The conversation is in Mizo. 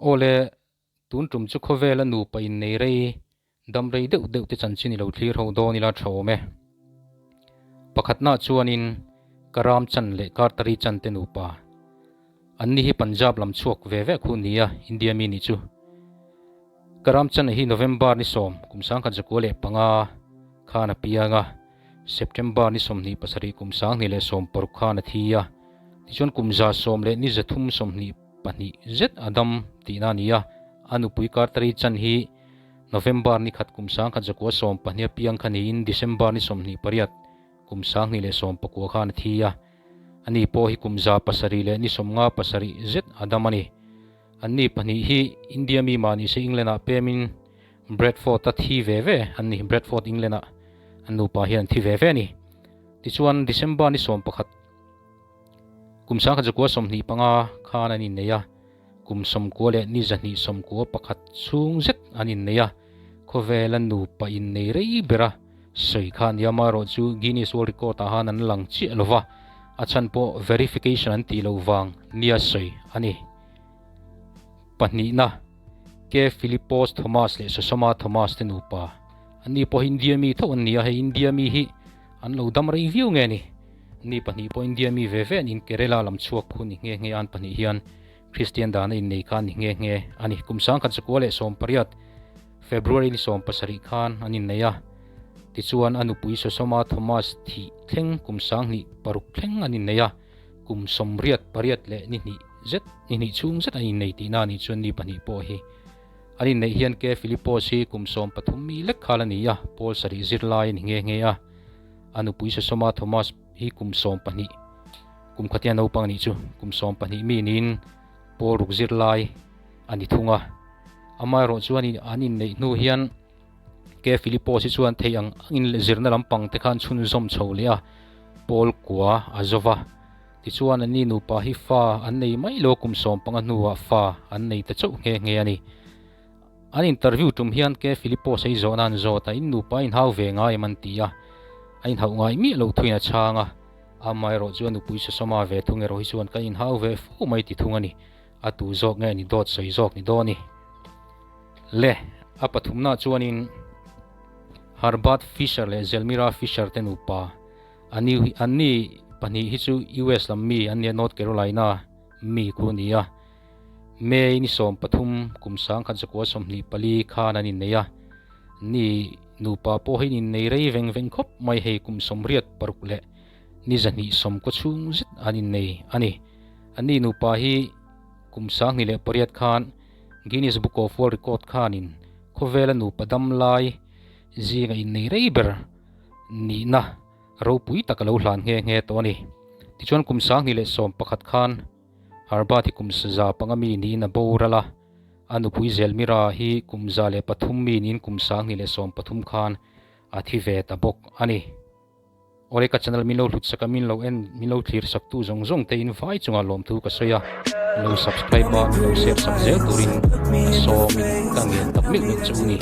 Awle, tun tum chu khawvela nupa innei rei, dam rei deuh deuh te chanchin i lo thlir ho dawn ila tha awm e. Pakhatna chuanin Karam Chan leh Kartari Chan te nupa. Anni hi Punjab lam chhuak ve ve khu nia India mi nih chu. Karam Chan hi November ni sawm kum 1905 khan a piang a. September ni 27 kum 2016 khan a thi a, tichuan kum 133 zet a dam tihna a ni a. A nupui Kartari Chan hi November ni khat kum 1912 a piang kha niin December ni 28 kum 2019 khan a thi a. Ani pawh hi kum 757 zet a dam a ni. Anni pahnih hi India mi mah nise England-ah pemin Bradford-a thi ve ve an ni. Bradford, England-ah an nupa hian an thi ve ve a ni. Tichuan, December ni 11, kum 1925 khan an innei a, kum 92 91 chhung zet an innei a, khawvela nupa innei rei bera sawi kha a ni a, amaherawhchu Guinness World Record-ah khan an lang chiah lo va, a chhan pawh verification an tih loh vang nia sawi a ni. Pahnihna, K. Philippos Thomas leh Sosoma Thomas te nupa. Anni pawh hi India mi tho an ni a, hei India mi hi an lo dam rei viau nge ni? Anni pahnih pawh India mi ve ve an in Kerala lam chhuak khu ni nghe nghe a, an pahnih hian Kristian dana innei kha an ni nghe nghe a ni. Kum 1918 February ni 17 khan an innei a, tichuan a nupui Sosoma Thomas thih thleng kum 2006 thleng an innei a. Kum 88 leh ni hnih zet, ni hnih chhung zet an innei tihna a nih chuan ni pahnih pawh hi an inneih hian Ke Philippos hi kum 13 mi lek khal a ni a, Paul sarih zirlai a ni nghe nghe a. A nupui Sosoma Thomas hi kum 12, kum khatia naupang a nih chu, kum 12 mi niin Paul ruk zirlai a ni thung a. Amaherawh chuan an inneih hnu hian Ke Philippos hi chuan thei ang angin zirna lampang te khan chhunzawm chho leh a, Paul kua a zo va. Tichuan anni nupa hi fa an nei mai lo kum 15 hnuah fa an nei ta chauh nghe nghe a ni. An interview tum hian Ke Philippos a i zawhna an zawt a, in nupa a inhau ve ngai em an ti a, a inhauh ngai miah lo thuin a chhang a, amaherawh chu a nupui Sosoma ve thung erawh hi chuan kan inhau ve fo mai ti thung a ni. A tu zawk nge ni dawt sawi zawk ni dawn i? Le, a pathumna chuanin Herbert Fisher leh Zelmira Fisher te nupa ani anni pahnih hi chu US lam mi an nia North Carolina mi khu a ni a. May ni 13 kum 1924 khan an innei a. Ni nupa pawh hi an innei rei veng veng khawp mai hei kum 86 leh ni 220 chhung zet an innei a ni. Anni nupa hi kum 2008 khan Guinness Book of World Record khanin khawvela nupa dam lai zinga innei rei ber nihna ropui tak a lo hlan nghe nghe tawh a ni. Tichuan kum 2011 khan Herbert hi kum 500 mi niin a boral a, a nupui Zelmira hi kum 103 mi niin kum 2013 khan a thi ve ta bawk a ni. Awle ka channel min lo hlut sak a, min lo en, min lo thlir sak tu zawng zawng te in vai chungah lawmthu ka sawi a, min lo subscribe a, min lo share sak zel turin ka sawm in ka ngen tak meuh meuh che u ni.